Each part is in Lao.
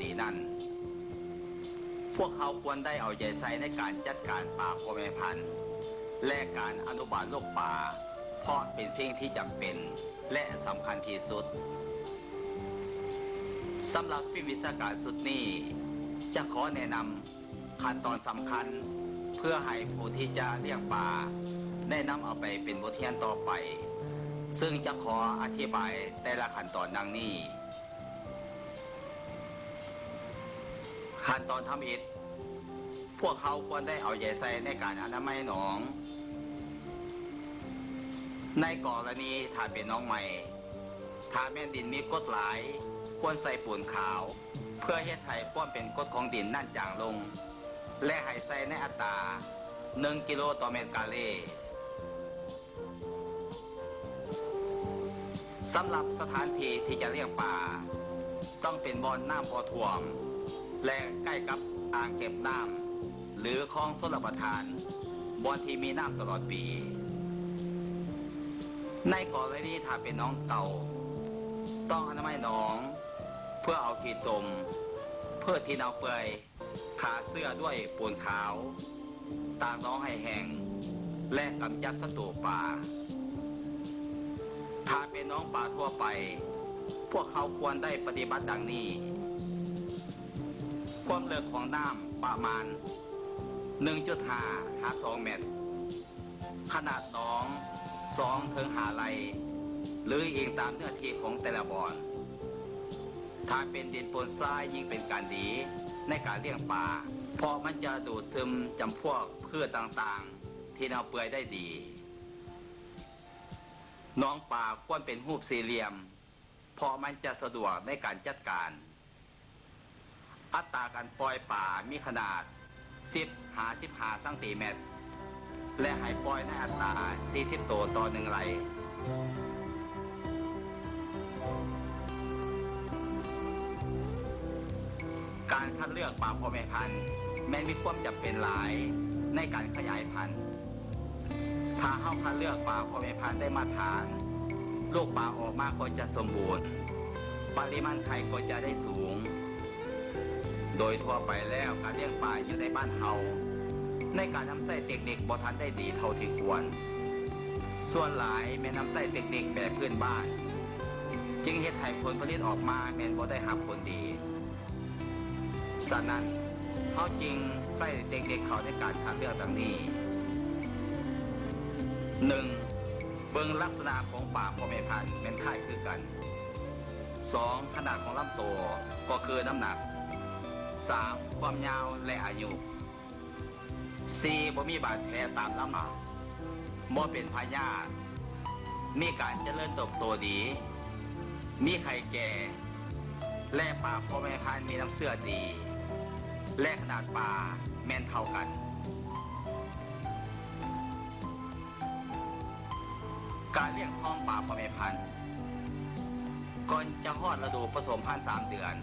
ດີນັ້ນ, ພວກເຮົາຄວນໄດ້ເອົາໃຈໃສ່ໃນການຈັດການປາພໍ່ແມ່ພັນ ແລະ ການອະນຸບານລູກປາ, ເພາະເປັນສິ່ງທີ່ຈຳເປັນ ແລະ ສຳຄັນທີ່ສຸດ. ສຳລັບຟິມວິຊາການຊຸດນີ້ ຈະຂໍແນະນຳ ຂັ້ນຕອນສຳຄັນ ເພື່ອໃຫ້ຜູ້ທີ່ຈະລ້ຽງປາໄດ້ນຳເອົາໄປເປັນບົດຮຽນຕໍ່ໄປ, ເຊິ່ງຈະຂໍອະທິບາຍແຕ່ລະຂັ້ນຕອນດັ່ງນີ້. ຂັ້ນຕອນທຳອິດ, ພວກເຮົາຄວນໄດ້ເອົາໃຈໃສ່ໃນການອະນາໄມໜອງ. ໃນກໍລະນີຖ້າເປັນໜອງໃໝ່, ຖ້າແມ່ນດິນມີກົດຫຼາຍ, ຄວນໃສ່ປູນຂາວ ເພື່ອເຮັດໃຫ້ຄວາມເປັນກົດຂອງດິນນັ້ນຈາງລົງ ແລະ ໃຫ້ໃສ່ໃນອັດຕາໜຶ່ງກິໂລຕໍ່ແມັດກາເລ. ສຳລັບສະຖານທີ່ທີ່ຈະລ້ຽງປາ ຕ້ອງເປັນບ່ອນນ້ຳບໍ່ຖ້ວມ ແລະ ໃກ້ກັບອ່າງເກັບນ້ຳ ຫຼື ຄອງຊົນລະປະທານ, ບ່ອນທີ່ມີນ້ຳຕະຫຼອດປີ. ໃນກໍລະນີຖ້າເປັນໜອງເກົ່າ, ຕ້ອງອະນາໄມໜອງ ເພື່ອເອົາຂີ້ຕົມ, ພືດທີ່ເນົ່າເປື່ອຍ, ຂ້າເຊື້ອດ້ວຍປູນຂາວ, ຕາກໜອງໃຫ້ແຫ້ງ ແລະ ກຳຈັດສັດຕູປາ. ຖ້າເປັນໜອງປາທົ່ວໄປ, ພວກເຮົາຄວນໄດ້ປະຕິບັດດັ່ງນີ້. ຄວາມເລິກຂອງນ້ຳປະມານໜຶ່ງຈຸດຫ້າຫາສອງແມັດ. ຂະໜາດໜອງສອງເຖິງຫ້າໄລ່ ຫຼື ອີງຕາມເນື້ອທີ່ຂອງແຕ່ລະບ່ອນ. ຖ້າເປັນດິນປົນຊາຍຍິ່ງເປັນການດີໃນການລ້ຽງປາ, ເພາະມັນຈະດູດຊຶມຈຳພວກພືດຕ່າງໆທີ່ເນົ່າເປື່ອຍໄດ້ດີ. ໜອງປາຄວນເປັນຮູບສີ່ຫຼ່ຽມ, ເພາະມັນຈະສະດວກໃນການຈັດການ. ອັດຕາການປ່ອຍປາມີຂະໜາດສິບຫາສິບຫ້າຊັງຕີແມັດ ແລະ ໃຫ້ປ່ອຍໃນອັດຕາສີ່ສິບໂຕຕໍ່ໜຶ່ງໄລ່. ການຄັດເລືອກປາພໍ່ແມ່ພັນແມ່ນມີຄວາມຈຳເປັນຫຼາຍໃນການຂະຫຍາຍພັນ. ຖ້າເຮົາຄັດເລືອກປາພໍ່ແມ່ພັນໄດ້ມາດຕະຖານ, ລູກປາອອກມາກໍຈະສົມບູນ, ປະລິມານໄຂ່ກໍຈະໄດ້ສູງ. ໂດຍທົ່ວໄປແລ້ວ, ການລ້ຽງປາຢູ່ໃນບ້ານເຮົາ ໃນການນຳໃຊ້ເຕັກນິກບໍ່ທັນໄດ້ດີເທົ່າທີ່ຄວນ. ສ່ວນຫຼາຍແມ່ນນຳໃຊ້ເຕັກນິກແບບພື້ນບ້ານ, ຈຶ່ງເຮັດໃຫ້ຜົນຜະລິດອອກມາແມ່ນບໍ່ໄດ້ຮັບຜົນດີ. ສະນັ້ນ, ເຮົາຈຶ່ງໃຊ້ເຕັກນິກເຂົ້າໃນການຄັດເລືອກດັ່ງນີ້. ໜຶ່ງ, ເບິ່ງລັກສະນະຂອງປາພໍ່ແມ່ພັນແມ່ນຄ້າຍຄືກັນ. ສອງ, ຂະໜາດຂອງລຳໂຕ ກໍຄືນ້ຳໜັກ. ສາມ, ຄວາມຍາວ ແລະ ອາຍຸ. ສີ່, ບໍ່ມີບາດແຜຕາມລຳມາ, ບໍ່ເປັນພະຍາດ, ມີການຈະເລີນເຕີບໂຕດີ, ມີໄຂ່ແກ່ ແລະ ປາພໍ່ແມ່ພັນມີນ້ຳເຊື້ອດີ ແລະ ຂະໜາດປາແມ່ນເທົ່າກັນ. ການລ້ຽງທ້ອງປາພໍ່ແມ່ພັນ. ກ່ອນຈະຮອດລະດູປະສົມພັນສາມເດືອນ,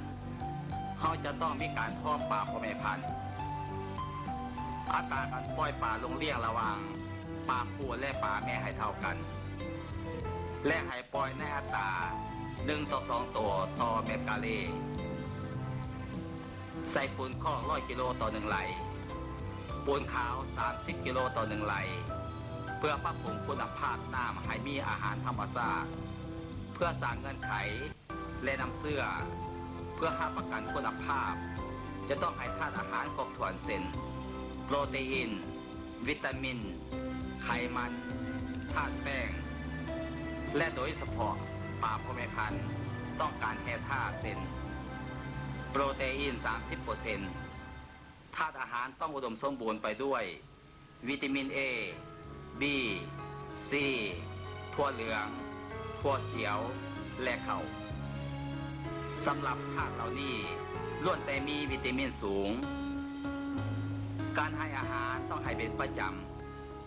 ເຮົາຈະຕ້ອງມີການທ້ອງປາພໍ່ແມ່ພັນ. ອັດຕາການປ່ອຍປາລົງລ້ຽງລະຫວ່າງປາຄູ່ ແລະ ປາແມ່ໃຫ້ເທົ່າກັນ ແລະ ໃຫ້ປ່ອຍໃນອັດຕາໜຶ່ງຕໍ່ສອງໂຕຕໍ່ແມັດກາເລ. ໃສ່ປູນຄອກຮ້ອຍກິໂລຕໍ່ໜຶ່ງໄລ່, ປູນຂາວສາມສິບກິໂລຕໍ່ໜຶ່ງໄລ່ ເພື່ອປັບປຸງຄຸນນະພາບນ້ຳໃຫ້ມີອາຫານທຳມະຊາດ. ເພື່ອສ້າງເງື່ອນໄຂ ແລະ ນ້ຳເຊື້ອ ເພື່ອຮັບປະກັນຄຸນນະພາບ ຈະຕ້ອງໃຫ້ທາດອາຫານຄົບຖ້ວນ ເຊັ່ນ ໂປຣຕີອິນ, ວິຕາມິນ, ໄຂມັນ, ທາດແປ້ງ ແລະ ໂດຍສະເພາະປາພໍ່ແມ່ພັນຕ້ອງການແຮ່ທາດ ເຊັ່ນ ໂປຣຕີອິນສາມສິບເປີເຊັນ. ທາດອາຫານຕ້ອງອຸດົມສົມບູນໄປດ້ວຍວິຕາມິນ A, B, C, ຖົ່ວເຫຼືອງ, ຖົ່ວຂຽວ ແລະ ເຂົ້າ. ສຳລັບທາດເຫຼົ່ານີ້ລ້ວນແຕ່ມີວິຕາມິນສູງ. ການໃຫ້ອາຫານຕ້ອງໃຫ້ເປັນປະຈຳ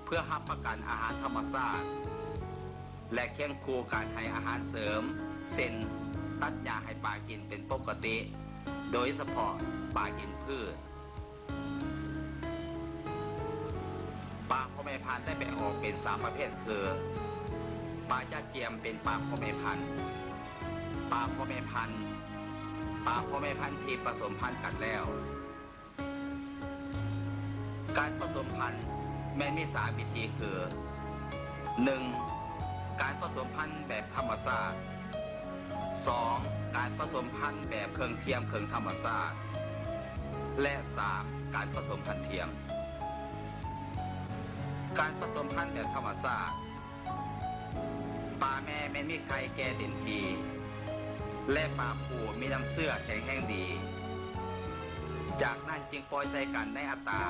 ເພື່ອຮັບປະກັນອາຫານທຳມະຊາດ ແລະ ຄຽງຄູ່ການໃຫ້ອາຫານເສີມ ເຊັ່ນ ຕັດຫຍ້າໃຫ້ປາກິນເປັນປົກກະຕິ, ໂດຍສະເພາະປາກິນພືດ. ປາພໍ່ແມ່ພັນໄດ້ແບ່ງອອກເປັນສາມປະເພດຄື ປາຈາກກຽມເປັນປາພໍ່ແມ່ພັນ, ປາພໍ່ແມ່ພັນ ປາພໍ່ແມ່ພັນທີ່ປະສົມພັນກັນແລ້ວ. ການປະສົມພັນແມ່ນມີສາມວິທີຄື ໜຶ່ງ ການປະສົມພັນແບບທຳມະຊາດ, ສອງ ການປະສົມພັນແບບເຄື່ອງທຽມເຄິ່ງທຳມະຊາດ ແລະ ສາມ ການປະສົມພັນທຽມ. ການປະສົມພັນແບບທຳມະຊາດ ປາແມ່ແມ່ນມີໄຂ່ແກ່ເຕັມທີ່ ແລະ ປາຜູ້ມີນ້ຳເຊື້ອແຂງແຮງດີ, ຈາກນັ້ນຈຶ່ງປ່ອຍໃສ່ກັນໃນອັດຕາ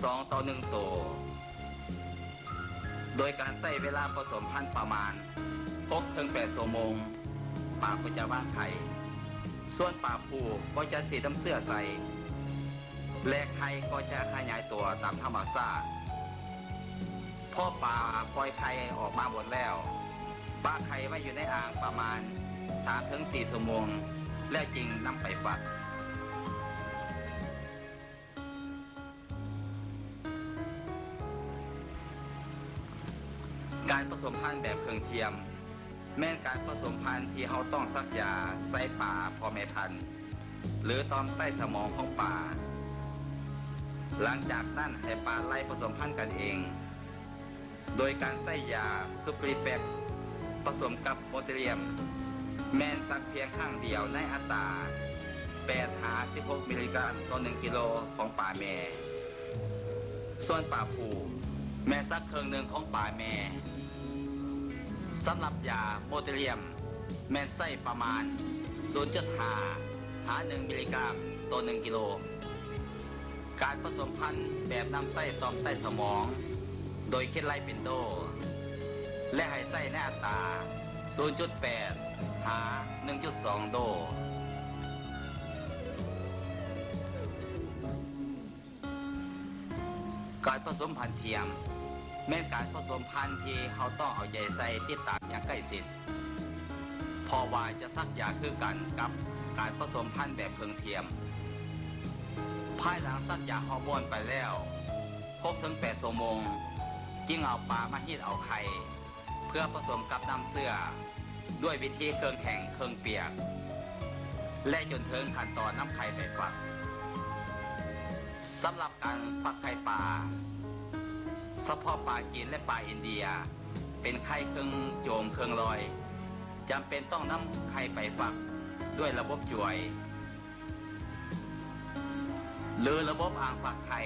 ສອງຕໍ່ໜຶ່ງໂຕ. ໂດຍການໃຊ້ເວລາປະສົມພັນປະມານຫົກເຖິງແປດຊົ່ວໂມງ, ປາກໍຈະວາງໄຂ່. ສ່ວນປາຜູ້ກໍຈະສີດນ້ຳເຊື້ອໃສ່ ແລະ ໄຂ່ກໍຈະຂະຫຍາຍຕົວຕາມທຳມະຊາດ. ພໍປາປ່ອຍໄຂ່ອອກມາໝົດແລ້ວ, ປະໄຂ່ໄວ້ຢູ່ໃນອ່າງປະມານສາມເຖິງສີ່ຊົ່ວໂມງ ແລ້ວຈຶ່ງນຳໄປຟັກ. ການປະສົມພັນແບບເຄິ່ງທຽມ ແມ່ນການປະສົມພັນທີ່ເຮົາຕ້ອງສັກຢາໃສ່ປາພໍ່ແມ່ພັນ ຫຼື ຕ່ອມໃຕ້ສະໝອງຂອງປາ. ຫຼັງຈາກນັ້ນໃຫ້ປາໄລ່ປະສົມພັນກັນເອງ ໂດຍການໃຊ້ຢາ Suplifax ປະສົມກັບ Botulinum ແມ່ນສັກພຽງຄັ້ງດຽວໃນອັດຕາແປດຫາສິບຫົກມິລລິກຣາມຕໍ່ໜຶ່ງກິໂລຂອງປາແມ່. ສ່ວນປາຜູ້ແມ່ນສັກເຄິ່ງໜຶ່ງຂອງປາແມ່. ສຳລັບຢາ Botulinum ແມ່ນໃຊ້ປະມານສູນຈຸດຫ້າຫາໜຶ່ງມິລລິກຣາມຕໍ່ໜຶ່ງກິໂລ. ການປະສົມພັນແບບນຳໃຊ້ຕ່ອມໃຕ້ສະໝອງ ໂດຍຄິດໄລ່ເປັນໂດ ແລະ ໃຫ້ໃຊ້ໃນອັດຕາສູນຈຸດແປດຫາໜຶ່ງຈຸດສອງໂດ. ການປະສົມພັນທຽມ ແມ່ນການປະສົມພັນທີ່ເຮົາຕ້ອງເອົາໃຈໃສ່ຕິດຕາມຢ່າງໃກ້ຊິດ ເພາະວ່າຈະສັກຢາຄືກັນກັບການປະສົມພັນແບບເຄິ່ງທຽມ. ພາຍຫຼັງສັກຢາຮໍໂມນໄປແລ້ວຫົກເຖິງແປດຊົ່ວໂມງ ຈຶ່ງເອົາປາມາຮີດເອົາໄຂ່ ເພື່ອປະສົມກັບນ້ຳເຊື້ອດ້ວຍວິທີເຄິ່ງແຫ້ງເຄິ່ງປຽກ ແລະ ຈົນເຖິງຂັ້ນຕອນນຳໄຂ່ໄປຟັກ. ສຳລັບການຟັກໄຂ່ປາ ສະເພາະປາຈີນ ແລະ ປາອິນເດຍ ເປັນໄຂ່ເຄິ່ງໂຈມເຄິ່ງລອຍ, ຈຳເປັນຕ້ອງນຳໄຂ່ໄປຟັກດ້ວຍລະບົບຈວຍ ຫຼື ລະບົບອ່າງຟັກໄຂ່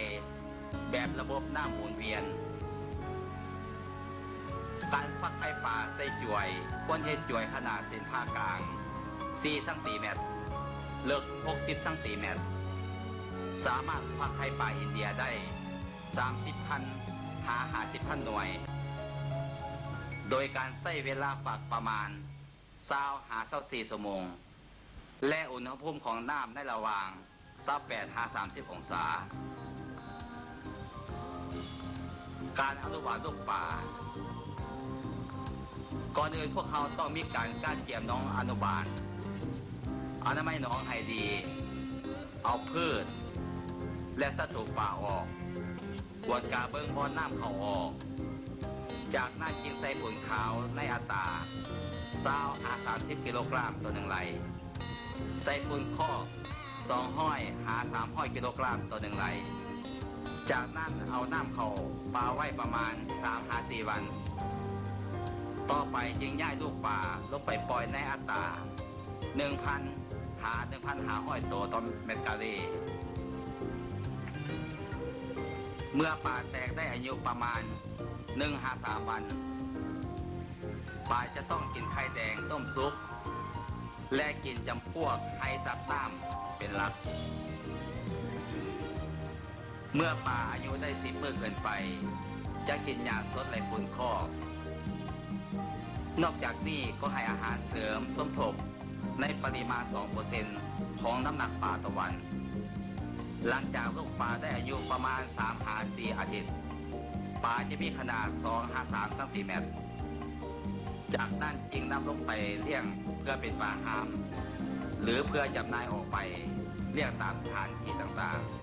ແບບລະບົບນ້ຳໝູນວຽນ. ການຟັກໄຂ່ປາໃສ່ຈວຍ ຄວນເຮັດຈວຍຂະໜາດເສັ້ນຜ່າກາງສີ່ຊັງຕີແມັດ, ເລິກຫົກສິບຊັງຕີແມັດ. ສາມາດຟັກໄຂ່ປາອິນເດຍໄດ້ສາມສິບພັນຫາຫ້າສິບພັນໜ່ວຍ, ໂດຍການໃຊ້ເວລາຟັກປະມານຊາວຫາຊາວສີ່ຊົ່ວໂມງ ແລະ ອຸນຫະພູມຂອງນ້ຳໃນລະຫວ່າງຊາວແປດຫາສາມສິບອົງສາ. ການອະນຸບານລູກປາ. ກ່ອນອື່ນພວກເຮົາຕ້ອງມີການກະກຽມໜອງອະນຸບານ, ອະນາໄມໜອງໃຫ້ດີ, ເອົາພືດ ແລະ ສັດຕູປາອອກ. ກວດກາເບິ່ງບ່ອນນ້ຳເຂົ້າອອກ. ຈາກນັ້ນຈຶ່ງໃສ່ຝຸ່ນຂາວໃນອັດຕາຊາວຫາສາມສິບກິໂລກຣາມຕໍ່ໜຶ່ງໄລ່. ໃສ່ຝຸ່ນຄອກສອງຮ້ອຍຫາສາມຮ້ອຍກິໂລກຣາມຕໍ່ໜຶ່ງໄລ່. ຈາກນັ້ນເອົານ້ຳເຂົ້າປາໄວ້ປະມານສາມຫາສີ່ວັນ. ຕໍ່ໄປຈຶ່ງຍ້າຍລູກປາລົງໄປປ່ອຍໃນອັດຕາ ໜຶ່ງພັນຫາໜຶ່ງພັນຫ້າຮ້ອຍໂຕຕໍ່ແມັດກາເລ. ເມື່ອປາແຕກໄດ້ອາຍຸປະມານໜຶ່ງຫາສາມວັນ, ປາຈະຕ້ອງກິນໄຂ່ແດງຕົ້ມສຸກ ແລະ ກິນຈຳພວກໄຮສັດນ້ຳເປັນຫຼັກ. ເມື່ອປາອາຍຸໄດ້ສິບມື້ຂຶ້ນໄປ ຈະກິນຫຍ້າສົດ ແລະ ຝຸ່ນຄອກ. ນອກຈາກນີ້ກໍໃຫ້ອາຫານເສີມສົມທົບໃນປະລິມານສອງເປີເຊັນຂອງນ້ຳໜັກປາຕໍ່ວັນ. ຫຼັງຈາກລູກປາໄດ້ອາຍຸປະມານສາມຫາສີ່ອາທິດ, ປາຈະມີຂະໜາດສອງຫາສາມຊັງຕີແມັດ. ຈາກນັ້ນຈຶ່ງນຳລົງໄປລ້ຽງເພື່ອເປັນປາຫາມ ຫຼື ເພື່ອຈຳໜ່າຍອອກໄປລ້ຽງຕາມສະຖານທີ່ຕ່າງໆ.